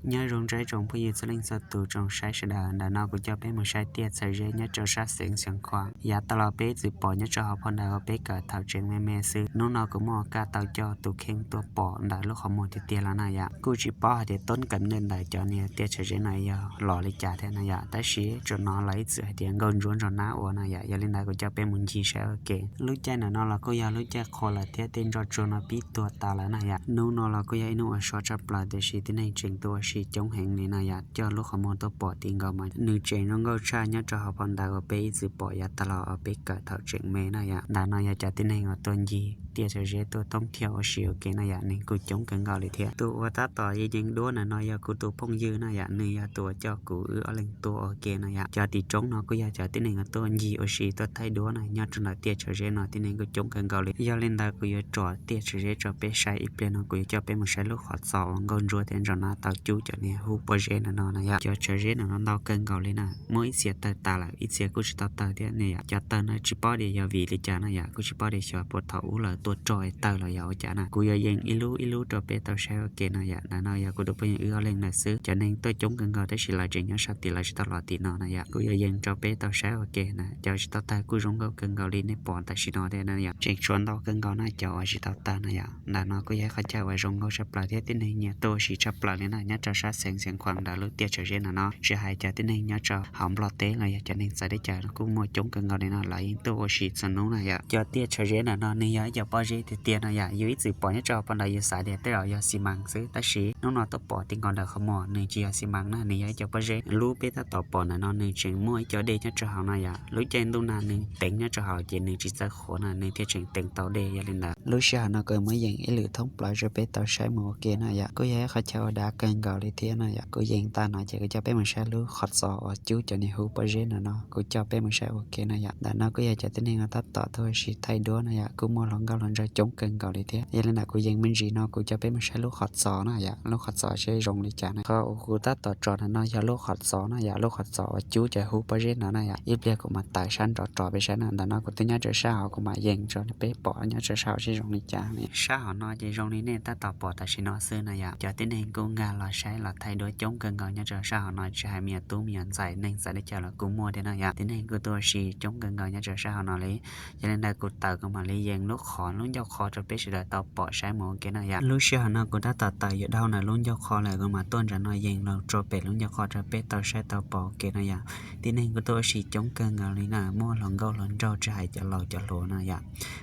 Nyob zoo tsoom phooj ywg txhua leej txhua tus tsoom saib sawv daws, ntawm no kuv coj peb mus saib tiaj txhawv zeb nyob rau sab xeev Xeev Khuam. Yav tas los peb txwm pom nyob rau hauv phau ntawv uas peb kawm thaum tseem me me xwb, hnub no kuv muaj kaj tau coj tus kheej tuaj pom ntawm lub qhov muag tiag tiag los na yom. Kuj tsis paub hais tias toob kas nws ntawm cov niag tiaj txhawv zeb no yog los li cas thiab na yom, tab sis tsuas hnov lawv ib txwm hais tias nkauj ntsuab ntsuag nab ua na yom. Yog li ntawd kuv coj peb mus ncig saib ua ke. Lub caij ntawm no los kuj yog lub caij qhua lawm thiab tej nroj tsuag no pib tuag tas lawm na yom. Hnub no los kuj yog ib hnub uas sov tshaj plaws tiam sis tib neeg tseem tuaj ua si coob heev li na yom. Coj lub qhov muag tuaj pom ti nkaus mas nws tseem zoo nkauj tshaj nyob rau hauv phau ntawv uas peb ib txwm pom yav tas los uas peb kawm thaum tseem me na yom. Ntawm no yog cov tib neeg uas tuaj ncig tiaj txhawv zeb tuaj thoob thiab ua si ua ke na yom, neeg kuj coob kawg nkaus li thiab. Tus uas tab tom yees duab ntawm no yog kuv tus phooj ywg na yom, nws yog tus uas coj kuv wb ob leeg tuaj ua ke na yom. Cov tim roob no kuj yog cov tib neeg uas tuaj ncig ua si tuaj thaij duab na, nyob rau ntawm tiaj txhawv zeb no tib neeg kuj coob kawg nkaus li. Yog li ntawd kuv yuav tsom tiaj txhawv zeb rau peb saib ib pliag no kuv yuav coj peb mus saib lub qhov txos uas nkauj ntsuab thiab ntsuag nab tau cub cov niag hub pob zeb ntawm no na yom. Cov txhawv zeb ntawm no ntau kawg nkaus li na, muaj ib txhia tawg tas lawm, ib txhia kuj tsis tau tawg thiab ne yom. Cov tawg no tsis paub tias yog vim li cas na yom, kuj tsis paub tias xyov puas thaum ub lawv tuaj roj es tawg los yog ua cas na. Kuv yuav yees ib lub ib lub rau peb tau saib ua ke na yom. Ntawm no yog kuv tus phooj ywg wb ob leeg lawm xwb, cov neeg tuaj coob kawg nkaus tab sis lawv tseem nyob sab tid, lawv tsis tau los tim no na yom. Kuv yuav yees rau peb tau saib ua ke na. Cov tsis tau tawg kuj zoo nkauj kawg nkaus li nej pom tam sim no thiab na yom, tseem tshuav ntau kawg nkaus na cov uas tsis tau tawg na yom. Ntawm no kuj yog ib qhov chaw uas zoo nkauj tshaj plaws thiab tib neeg nyiam tuaj ua si tshaj plaws li na, nyob rau sab xeev Xeev Khuam ntawm lub tiaj txhawv zeb ntawm no. Tsis hais cov tib neeg nyob rau hauv Nplog teb los yog cov neeg txawv teb chaws kuj muaj coob kawg nkaus li no, lawv yeej tuaj ua si txhua hnub na yom. Cov tiaj txhawv zeb ntawm no nws yog ib co pob zeb tiag tiag no yom, yus ib txwm pom nyob rau hauv phau ntawv yus xav tias tej zaum yog xi mas xwb, tab sis hnub no tuaj pom ti nkaus ntawm qhov muag nws tsis yog xi mas na, nws yog ib co pob zeb. Lub peb tab tom pom ntawm no nws tseem muaj ib co dej nyob rau hauv na yom. Lub caij ntuj nag nws teev nyob rau hauv ces nws tsis txawj qhuav na, nws thiaj tseem teev tau dej. Yog li ntawd lub sij hawm no kuv muab yees ib lwm thoob plaws rau peb tau saib mus ua ke na yom. Kuj yog ib qhov chaw uas dav kawg nkaus li thiab na yom. Kuv yees tag no ces kuv coj peb mus saib lub qhov txos uas cub cov niag hub pob zeb ntawm no, kuv coj peb mus saib ua ke na yom. Ntawm no kuj yog cov tib neeg uas tab tom tuaj ua si thaij duab na yom, kuj muaj hluas nkauj hluas nraug coob kawg nkaus li thiab. Yog li ntawd kuv yees me ntsis no kuv coj peb mus saib lub qhov txos na yom, lub qhov txos seb zoo li cas na. Qhov uas kuv tab tom tsom ntawm no yog lub qhov txos na yom, lub qhov txos uas cub cov hub pob zeb ntawd na yom. Ib pliag kuv mam tawm sab nraud rau peb saib na. Ntawm no kuv twb nyob rau sab hauv, kuv mam yees rau peb pom nyob rau sab hauv seb zoo li cas. Sab hauv no ces zoo li nej tab tom pom tam sim no xwb na yom. Cov tib neeg kuj nkag los saib los thaij duab coob kawg nkaus nyob rau sab hauv no, tsis hais me nyuam tub me nyuam ntxhais, neeg txawv teb chaws los kuj muaj thiab na yom. Tib neeg kuj tuaj ua si coob kawg nkaus nyob rau sab hauv no li. Yog li ntawd kuv tawm kuv mam li yees lub qhov lub ncauj qhov rau peb sawv daws tau pom saib mus ua ke na yom. Lub sij hawm no kuv tab tom tawm yuav dhau ntawm lub ncauj qhov lawm, kuv mam tuaj nram no yees los rau pem lub ncauj qhov rau peb tau saib tau pom ua ke na yom. Tib neeg kuj tuaj ua si coob kawg nkaus li na, muaj hluas nkauj hluas nraug tsis hais cov laus cov hluas na yom.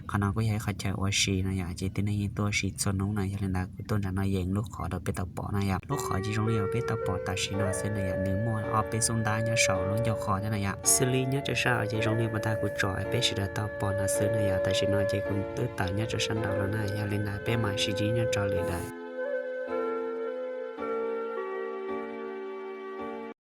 Qhov no kuj yog ib qhov chaw ua si na yom, ces tib neeg yeej tuaj ua si txhua hnub na. Yog li ntawd kuv tuaj nram no yees lub qhov rau peb tau pom na yom. Lub qhov ces zoo li uas peb tau pom tam sim no xwb na yom, nws muaj ob peb xub ntab nyob saum lub ncauj qhov thiab na yom. Xws li nyob rau sab hauv ces zoo li uas tag kuv tsom peb sawv daws tau pom no xwb na yom. Tam sim no ces kuv twb tawm nyob rau sab nraud lawm na, yog li ntawd peb mam sib ntsib nyob rau lwm daim.